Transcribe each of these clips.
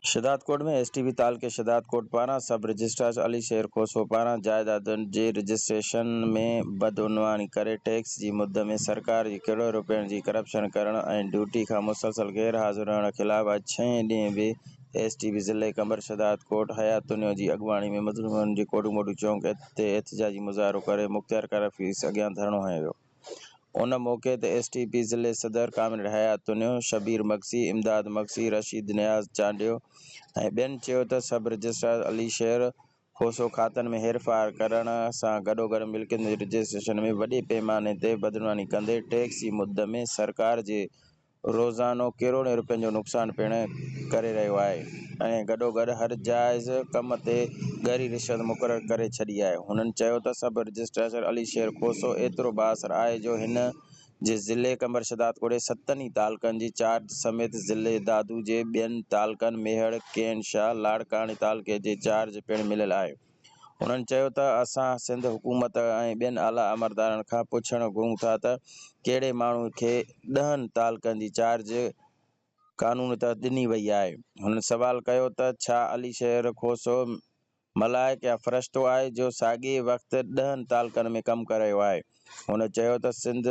Shahdadkot ۾ S T P تعلقي شھدادڪوٽ پاران sub registrar Ali شير کوسو پاران جائيدادن جي رجسٽريشن ۾ بدعنواني ڪري ٽيڪس جي مد ۾ سرڪار جي ڪروڙين روپين جي ڪرپشن ڪرڻ ۽ ڊيوٽي کان مسلسل غير حاضر رهڻ خلاف اڄ ڇهين ڏينهن به ايس ٽي پي ضلعي قمبر شھدادڪوٽ حيات تنيو جي اڳواڻي ۾ مزدورن جي ڪوٽ چونڪ تي احتجاجي مظاهرو ڪري مختيارڪار آفيس اڳيان ڌرڻو هنيو ويو. ان موقعي تي ايس ٽي پي ضلعي صدر ڪامريڊ حيات تنيو، شبير مگسي، امداد مگسي، رشيد نياز چانڊيو ۽ ٻين چيو ته سب رجسٽرار علي شير کوسو کاتن ۾ هيرڦار ڪرڻ سان گڏوگڏ ملڪيتن جي رجسٽريشن ۾ وڏي پيماني تي بدعنواني ڪندي ٽيڪس جي مد ۾ سرڪار جي روزانو ڪروڙين روپين جو نقصان پڻ ڪري رهيو آهي ۽ گڏوگڏ هر جائز ڪم تي ڳري رشوت مقرر ڪري ڇڏي آهي. هنن چيو ته سب رجسٽرار علي شير کوسو ايترو بااثر آهي جو هن جي ضلعي قمبر-شهدادڪوٽ جي ستن ئي تعلقن جي چارج سميت ضلعي دادو جي ٻين تعلقن ميهڙ، ڪين شاهه، لاڙڪاڻي تعلقي جي چارج پڻ مليل آهي. هنن چيو ته اسان سنڌ حڪومت ۽ ٻين اعليٰ عملدارن کان پڇڻ گهرون ٿا ته ڪهڙي ماڻهو کي ڏهن تعلقن جي چارج قانون تحت ڏني وئي آهي؟ هنن سوال ڪيو ته ڇا علي شير کوسو ملائڪ يا فرشتو آهي جو ساڳئي وقت ڏهن تعلقن ۾ ڪم ڪري رهيو آهي؟ هن چيو ته سنڌ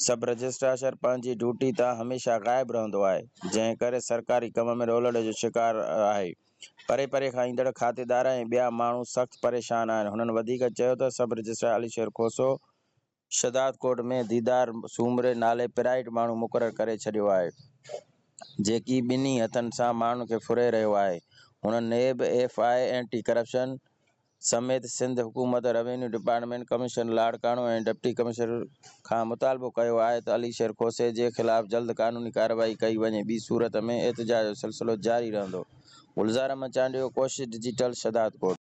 سب رجسٽرار پنهنجي ڊيوٽي تان هميشه غائب رهندو آهي، جنهن ڪري سرڪاري ڪم ۾ رولڙي جو شڪار آهي. پري پري کان ايندڙ کاتيدار ۽ ٻيا ماڻهو سخت پريشان آهن. هنن وڌيڪ چيو ته سب رجسٽرار علي شير کوسو شهدادڪوٽ ۾ ديدار سومري نالي پرائيوٽ ماڻهو مقرر ڪري ڇڏيو آهي، جيڪي ٻنهي هٿن سان ماڻهن کي ڦري رهيو آهي. هنن NAB, F I A, anti corruption سميت سنڌ حڪومت، revenue department, commissioner Larkana ۽ deputy commissioner کان مطالبو ڪيو آهي ته علي شير کوسي جي خلاف جلد قانوني ڪارروائي ڪئي وڃي ٻي صورت ۾ احتجاج جو سلسلو جاري رهندو. گلزار احمد چانڊيو، ڪوشش ڊجيٽل، شهدادڪوٽ.